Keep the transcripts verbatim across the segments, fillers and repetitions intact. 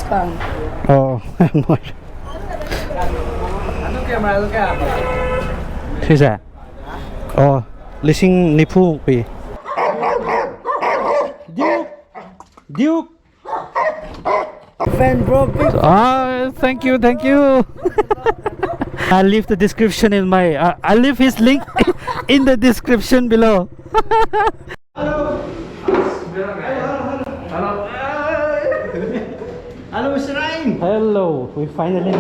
ꯀꯥꯡ꯫ ꯑꯣ꯫ ꯁꯤꯁꯦ? ꯑꯣ, ꯂꯤꯁꯤꯡ ꯅꯤꯐꯨ ꯄꯤ꯫ Duke, Duke. Fan, bro, big. Ah, thank you, thank you. I'll leave the description in my, uh, I'll leave his link in the description below. Hello. Hello. Hello, Mister Ryan. Hello. We finally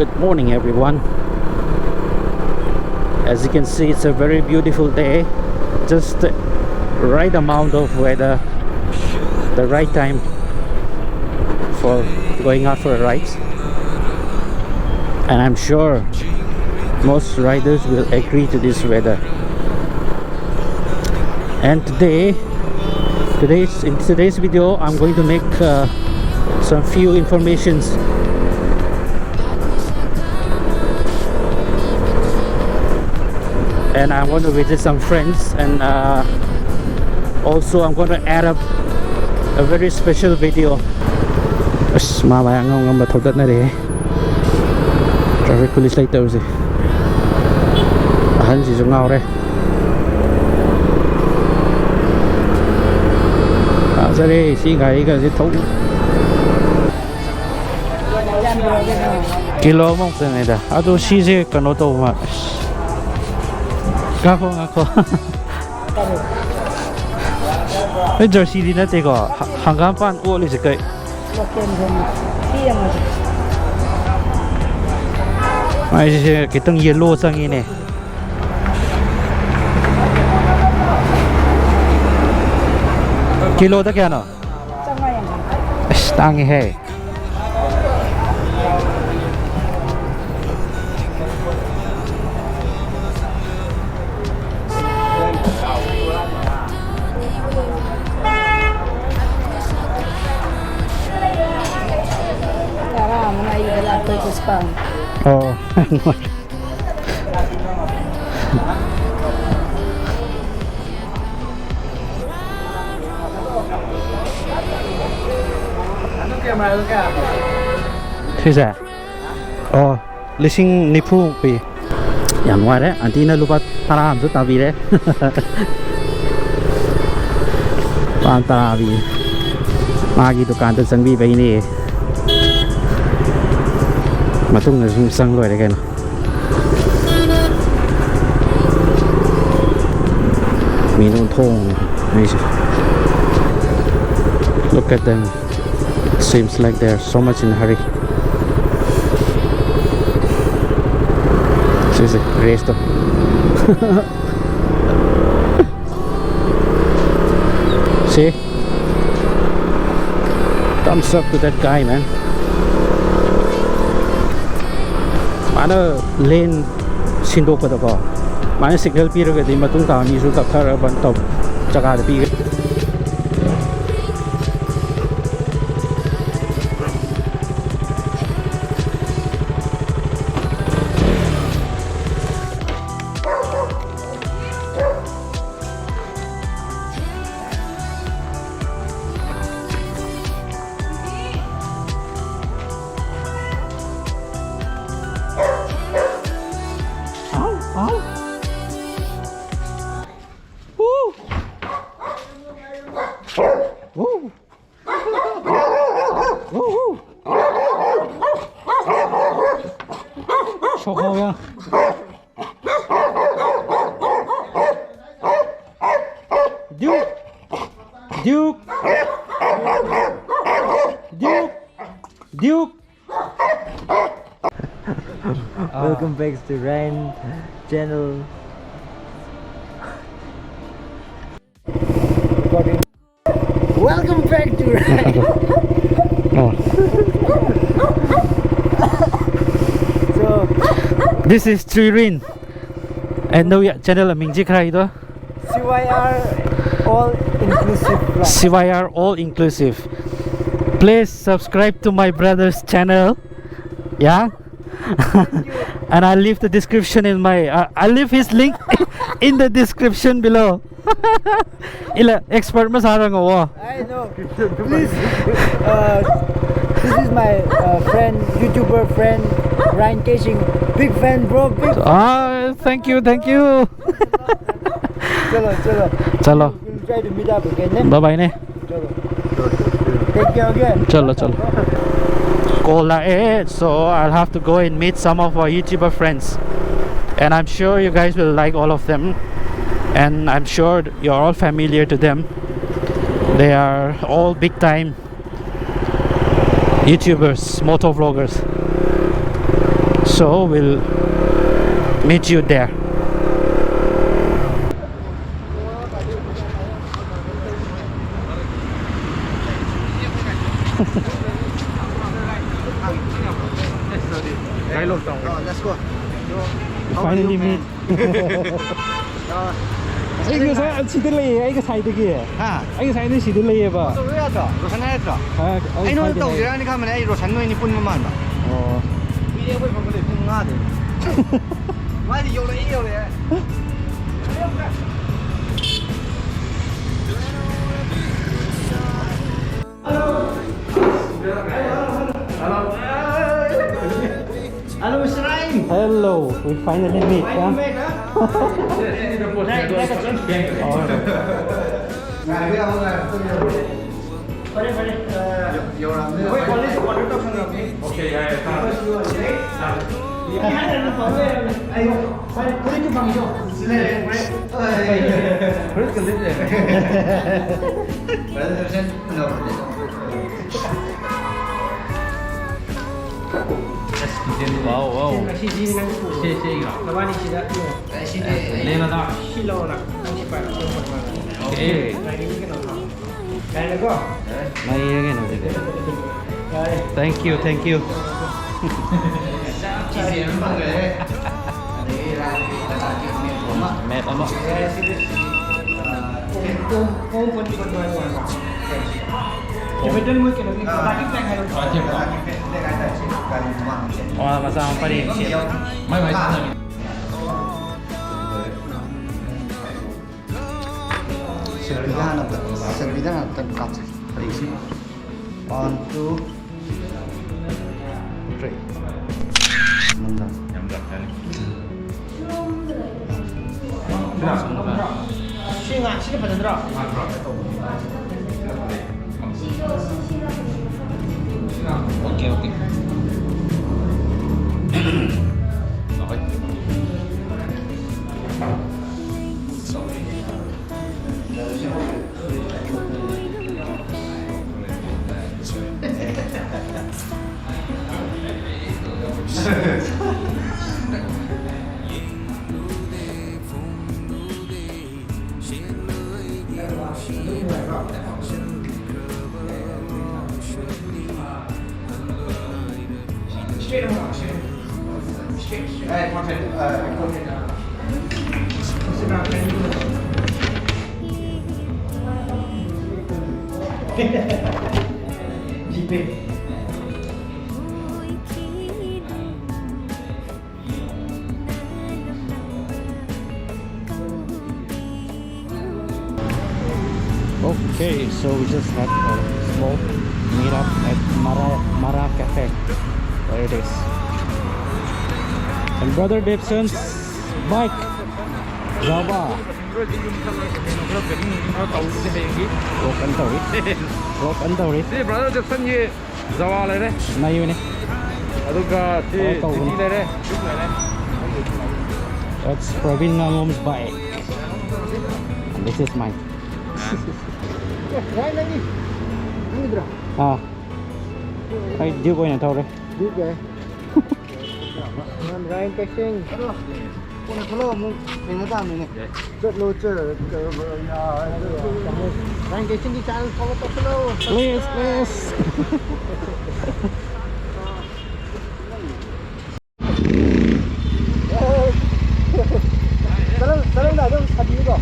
Good morning, everyone. As you can see, it's a very beautiful day. Just the right amount of weather, the right time for going out for a ride. And I'm sure most riders will agree to this weather. And today, today's in today's video, I'm going to make uh, some few informations, and I'm going to visit some friends, and uh, also I'm going to add up a very special video. ꯑꯁ, ꯃꯥ ꯃꯌꯥꯝ ꯉꯝ ꯉꯝꯕ ꯊꯧꯗꯠꯅꯔꯦꯍꯦ꯫ Traffic police ꯂꯩꯇꯕꯁꯦ꯫ ꯑꯍꯟꯁꯤꯁꯨ ꯉꯥꯎꯔꯦ꯫ ꯐꯖꯔꯦ ꯁꯤ ꯒꯥꯔꯤꯒꯁꯦ ꯊꯧ꯫ Kilo ꯑꯃꯃꯨꯛꯇꯅꯦꯗ꯫ ꯑꯗꯣ ꯁꯤꯁꯦ ꯀꯩꯅꯣ ꯇꯧꯕ ꯃꯥꯜꯂꯦ꯫ ꯉꯥꯈꯣ, ꯉꯥꯈꯣ꯫ ꯑꯩ ꯖꯔꯁꯤꯗꯤ ꯅꯠꯇꯦꯀꯣ꯫ ꯍ-, ꯍꯪꯒꯥꯝꯄꯥꯟ ꯑꯣꯠꯂꯤꯁꯦ ꯀꯩ? ꯂꯣꯀꯦꯜ ꯐꯣꯟ ꯁꯤ ꯌꯦꯡꯉꯁꯤ꯫ ꯃꯥꯏꯁꯦ ꯈꯤꯇꯪ ꯌꯦꯂꯣ ꯆꯪꯉꯤꯅꯦ꯫ ꯀꯤꯂꯣꯗ ꯀꯌꯥꯅꯣ? ꯆꯥꯝꯃꯉꯥ ꯌꯥꯡꯈꯩ꯫ ꯑꯁ, ꯇꯥꯡꯉꯤꯍꯦ꯫ Spam. Oh. ꯁꯤꯁꯦ? ꯑꯣ, ꯂꯤꯁꯤꯡ ꯅꯤꯐꯨꯃꯨꯛ ꯄꯤ꯫ ꯌꯥꯝ ꯅꯨꯡꯉꯥꯏꯔꯦ, ꯑꯟꯇꯤꯅ ꯂꯨꯄꯥ ꯇꯔꯥ ꯑꯃꯁꯨ ꯇꯥꯕꯤꯔꯦ꯫ ꯂꯨꯄꯥ ꯇꯔꯥ ꯄꯤ꯫ ꯃꯥꯒꯤ ꯗꯨꯀꯥꯟꯗ ꯆꯪꯕꯤꯕꯩꯅꯦ꯫ ꯃꯇꯨꯡꯗꯁꯨ ꯆꯪ ꯂꯣꯏꯔꯦ ꯀꯩꯅꯣ꯫ ꯃꯤꯅ ꯑꯣꯟꯊꯣꯛꯑꯝꯃꯦ ꯑꯩꯁꯦ꯫ Look at them. Seems like they are so much in a hurry. ꯁꯤꯁꯦ race to. See? Thumbs up to that guy, man. ꯃꯥꯅ lane ꯁꯤꯟꯗꯣꯛꯄꯗꯀꯣ, ꯃꯥꯅ signal ꯄꯤꯔꯒꯗꯤ ꯃꯇꯨꯡ ꯇꯥꯕ ꯃꯤꯁꯨ ꯇꯞꯊꯔꯒ ꯇꯧ ꯖꯒꯥꯗ ꯄꯤꯒꯅꯤ꯫ Ow, ow. Woo! Woo! Woo, woo! ꯁꯣꯛꯍꯧꯋꯦ꯫ Duke! Duke! Duke! Duke! Welcome back to Ryan channel. Welcome back to Ryan. Oh. So, this is Chuirin. And ꯅꯣꯏ channel ꯃꯃꯤꯡꯁꯤ ꯀꯔꯤꯗꯣ? C Y R All Inclusive Vlog. C Y R All Inclusive. Please subscribe to my brother's channel. Yeah? And I leave the description in my, uh, I leave his link in the description below. Ila expert masarang wo. I know. Please, uh, this is my, uh, friend, YouTuber friend, Ryan Keshing. Big fan, bro. Big. Ah, thank you, thank you. Chalo, chalo. Chalo. We'll try to meet up again. Ne? Bye bye ne. Chalo. Take care again. Chalo, chalo. Call la eh, so I'll have to go and meet some of our YouTuber friends. And I'm sure you guys will like all of them. And I'm sure you're all familiar to them. They are all big time YouTubers, motovloggers. So we'll meet you there. Finally meet. ꯑꯩ ꯉꯁꯥꯏ ꯁꯤꯗ ꯂꯩꯌꯦ, ꯑꯩ ꯉꯁꯥꯏꯗꯒꯤ꯫ ꯍꯥ? ꯑꯩ ꯉꯁꯥꯏꯗꯒꯤ ꯁꯤꯗ ꯂꯩꯌꯦꯕ꯫ ꯇꯧꯕ ꯌꯥꯗ꯭ꯔꯣ? ꯔꯣꯁꯟ ꯍꯥꯏꯔꯛꯇ꯭ꯔꯣ? ꯑ, ꯑꯩ ꯑꯩꯉꯣꯟꯗ ꯉꯁꯥꯏꯗꯒꯤ ꯇꯧꯁꯤꯔꯥꯅꯤ ꯈꯟꯕꯅꯦ, ꯑꯩ ꯔꯣꯁꯟ ꯅꯣꯏꯅꯤ ꯄꯨꯟꯕ ꯃꯥꯟꯕ꯫ ꯑꯣ꯫ ꯀꯨꯏꯔꯦ ꯑꯩꯈꯣꯏ ꯐꯝꯕ ꯂꯩ, ꯄꯨꯡ ꯃꯉꯥꯗꯩ꯫ ꯃꯥꯗꯤ ꯌꯧꯔꯛꯏ, ꯌꯧꯔꯛꯑꯦ꯫ Hello, Mister Ryan. Hello, we finally meet, huh? Finally met, huh? Thank you, thank you. ꯐꯔꯦ, ꯐꯔꯦ꯫ ꯑ, ꯑꯩꯈꯣꯏ ꯀꯣꯂꯦꯖ ꯑꯣꯔꯗꯔ ꯇꯧꯁꯜꯂꯛꯑꯕꯅꯦ꯫ ꯑꯣꯀꯦ, ꯌꯥꯏ, ꯌꯥꯏ, ꯊꯝꯃꯦ꯫ ꯑꯩꯈꯣꯏꯁꯨ ꯂꯣꯏꯔꯦ꯫ ꯑꯩ ꯍꯥꯟꯅ ꯑꯗꯨꯝ ꯇꯧ ꯂꯩꯔꯕꯅꯦ꯫ ꯑꯩ, ꯐꯔꯦ, ꯐꯨꯔꯤꯠꯇꯨ ꯐꯪꯉꯤꯗꯣ? ꯁꯤ ꯂꯩꯔꯦ, ꯐꯨꯔꯤꯠ꯫ ꯐꯨꯔꯤꯠꯀ ꯂꯤꯠ ꯂꯩꯔꯝꯃꯦ꯫ ꯕ꯭ꯔꯗꯔ ꯁꯦꯝꯁꯟ ꯐꯪꯉꯕꯅꯦ꯫ Wow, wow. ꯁꯤ, ꯁꯤ, ꯁꯤ ꯅꯪ ꯄꯨꯔꯣ꯫ ꯁꯤ, ꯁꯤ ꯑꯩꯒꯤꯔꯣ? ꯅꯕꯥꯅꯤꯁꯤꯗ ꯌꯦꯡꯉꯣ꯫ ꯑꯦ, ꯁꯤꯗꯤ ꯑꯩ ꯂꯦ ꯂꯗꯥꯛ꯫ ꯁꯤ ꯂꯧꯔꯣ ꯅꯪ꯫ ꯅꯪ ꯁꯤ ꯄꯥꯏꯔꯣ꯫ ꯁꯤ ꯄꯥꯏꯔꯣ꯫ ꯑꯣꯀꯦ꯫ ꯒꯥꯔꯤꯒꯤ ꯀꯩꯅꯣꯗꯣ꯫ ꯌꯥꯔꯦꯀꯣ? ꯃꯩꯔ ꯀꯩꯅꯣ ꯁꯤꯗꯤ꯫ ꯌꯥꯔꯦ꯫ Thank you, thank you. ꯁꯤꯁꯦ ꯑꯗꯨꯝ ꯐꯪꯈ꯭ꯔꯦ꯫ ꯑꯗꯒꯤ ꯂꯗꯥꯛꯀꯤ ꯃꯦꯞ ꯑꯃ꯫ ꯃꯦꯞ ꯑꯃ꯫ ꯌꯥꯔꯦ, ꯁꯤꯗꯤ꯫ ꯑꯣꯝ, ꯑꯣꯝ, ꯑꯣꯝ ꯄꯣꯠ ꯄꯣꯠ ꯄꯣꯠ ꯄꯣꯠ꯫ ꯀꯦꯄꯤꯇꯦꯜ ꯃꯣꯏ ꯀꯩꯅꯣꯒꯤ ꯀꯕꯥꯗꯤ ꯐ꯭ꯂꯦꯛ ꯍꯥꯏꯕ ꯐ꯭ꯂꯦꯛ ꯍꯥꯏꯇꯥꯔꯦ, ꯁꯤ ꯒꯥꯔꯤ ꯃꯃꯥꯡꯗ ꯆꯦꯟꯕ꯫ ꯑꯣ, ꯃꯆꯥ ꯑꯃ ꯄꯔꯦꯡ ꯁꯦꯝꯕ꯫ ꯃꯥꯏ ꯃꯥꯏ ꯆꯠꯅꯕꯤ꯫ ꯁꯦꯜꯐꯤꯗ ꯍꯥꯟꯅ ꯑꯝꯇ, ꯁꯦꯜꯐꯤꯗ ꯍꯥꯟꯅ ꯑꯝꯇ ꯀꯥꯞꯁꯦ꯫ ꯄꯔꯦꯡꯁꯤ꯫ One, two, three꯫ ꯅꯝꯗ꯫ ꯌꯥꯝ ꯂꯥꯞꯊꯅꯤ꯫ ꯁꯤ ꯉꯥ-, ꯁꯤꯅ ꯐꯖꯗ꯭ꯔꯣ? Okay, okay. Okay, so we just had a small meetup at Mara, Mara Cafe. There it is. And brother Debson's bike, Zava. Walk and ꯇꯧꯔꯤ꯫ Walk and ꯇꯧꯔꯤ꯫ ꯁꯤ brother Debsonꯒꯤ Zava ꯂꯩꯔꯦ꯫ ꯅꯩꯕꯅꯤ꯫ ꯑꯗꯨꯒ ꯁꯤ ꯑꯣ, ꯇꯧꯕꯅꯤ꯫ ꯖꯤꯇꯤ ꯂꯩꯔꯦ꯫ That's Praveen Ngangom's bike. This is mine. ꯚꯥꯏ, ꯅꯪꯒꯤ, ꯅꯪꯒꯤꯗꯨꯔꯣ? ꯑꯥ, ꯑꯩ Duke ꯑꯣꯏꯅ ꯊꯧꯔꯦ꯫ Duke ꯌꯥꯏ꯫ ꯔꯥꯏꯟ ꯀꯛꯆꯤꯡ꯫ ꯀꯣꯟꯅ ꯊꯣꯛꯂꯛꯑꯣ, ꯑꯃꯨꯛ ꯊꯦꯡꯅ ꯇꯥꯕꯅꯤꯅꯦ꯫ ꯆꯠꯂꯣ, ꯆꯠ-, ꯀ-, ꯌꯥ-, ꯔꯥꯏꯟ ꯀꯛꯆꯤꯡꯒꯤ channel follow ꯇꯧꯁꯜꯂꯣ꯫ Please, please. ꯆꯠꯂꯝ-, ꯆꯠꯂꯝꯗꯥꯏꯗ ꯑꯃꯨꯛ ꯁꯥꯕꯤꯌꯨꯀꯣ꯫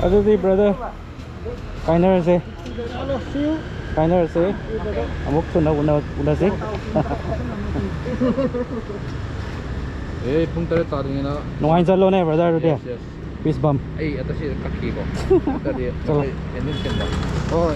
ꯑꯗꯨꯗꯤ brother, ꯀꯥꯏꯅꯔꯁꯦ꯫ ꯀꯥꯏꯅꯔꯁꯦ꯫ ꯑꯃꯨꯛ ꯊꯨꯅ ꯎꯅ-, ꯎꯅꯁꯤ꯫ ꯑꯦ, ꯄꯨꯡ ꯇꯔꯦꯠ ꯇꯥꯗ꯭ꯔꯤꯉꯩꯗ꯫ ꯅꯨꯡꯉꯥꯏꯅ ꯆꯠꯂꯣꯅꯦ brother, ꯑꯗꯨꯗꯤ꯫ Yes, yes. Peace ꯕꯝ꯫ ꯑꯩ ꯑꯇ ꯁꯤ ꯀꯛꯈꯤꯀꯣ꯫ ꯅꯠꯇ꯭ꯔꯗꯤ ꯆꯠꯂꯣ꯫ ꯃꯈꯣꯏ engine ꯁꯦꯝꯕ꯫ ꯍꯣꯏ꯫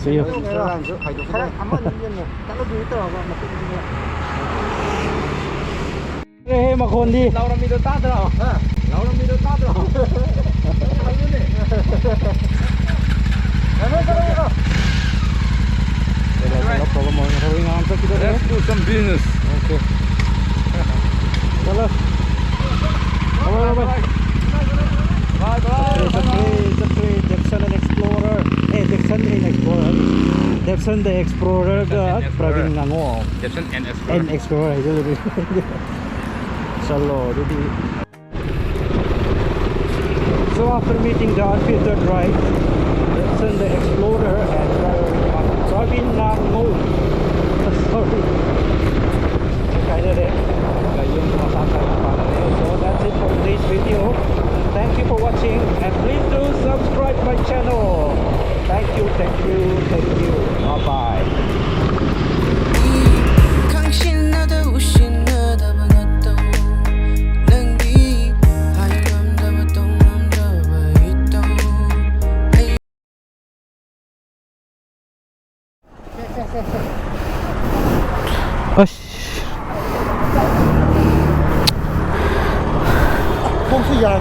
See you꯫ ꯈꯔ ꯑꯃ ꯑꯅꯤ ꯌꯦꯡꯉꯣ꯫ ꯆꯠꯂꯣ, ꯑꯗꯨꯗꯤ ꯇꯧꯔꯒ ꯃꯇꯦꯛ ꯃꯇꯦꯛ꯫ ꯑꯦ, ꯃꯈꯣꯟꯗꯤ꯫ ꯂꯥꯎꯔꯝꯃꯤꯗꯣ ꯇꯥꯗ꯭ꯔꯣ? ꯍꯥ? ꯂꯥꯎꯔꯝꯃꯤꯗꯣ ꯇꯥꯗ꯭ꯔꯣ? ꯍꯜꯂꯨꯅꯦ꯫ ꯆꯠꯂꯣ, ꯆꯠꯂꯣ, ꯆꯠꯂꯣ, ꯃꯣꯏ ꯊꯕꯛ ꯏꯪꯈꯥꯡ ꯆꯠꯈꯤꯗꯣꯔꯦ꯫ Let's do some business. Okay. ꯆꯠꯂꯣ꯫ Bye, bye. Bye, bye. ꯆꯠꯈ꯭ꯔꯦ, ꯆꯠꯈ꯭ꯔꯦ, ꯆꯠꯈ꯭ꯔꯦ꯫ Dapson and Explorer꯫ A, Dapson and Explorer꯫ Dapson the Explorer ꯒ Dapson and Explorer꯫ Praveen ꯉꯥꯉꯣꯝ꯫ Dapson and Explorer꯫ And Explorer ꯍꯥꯏꯖꯜꯂꯨꯔꯦ꯫ ꯆꯠꯂꯣ, ꯑꯗꯨꯗꯤ꯫ So after meeting the unfiltered ride, Dapson the Explorer and Prabin Namo. Sorry. ꯀꯥꯏꯅꯔꯦ꯫ ꯌꯨꯝ ꯃꯁꯥ ꯃꯁꯥꯒꯤ ꯄꯥꯟꯅꯔꯦ꯫ So that's it for today's video. Thank you for watching and please do subscribe my channel. Thank you, thank you, thank you. Bye bye. ꯈꯪꯁꯤꯟꯅꯗ ꯎꯁꯤꯟꯅꯗꯕ ꯅꯠꯇꯧ ꯅꯪꯗꯤ ꯍꯥꯏꯉꯝꯗꯕ ꯇꯧꯉꯝꯗꯕ ꯏꯇꯧ ꯑꯩ ꯑꯁ꯫ ꯀꯣꯛꯁꯨ ꯌꯥ-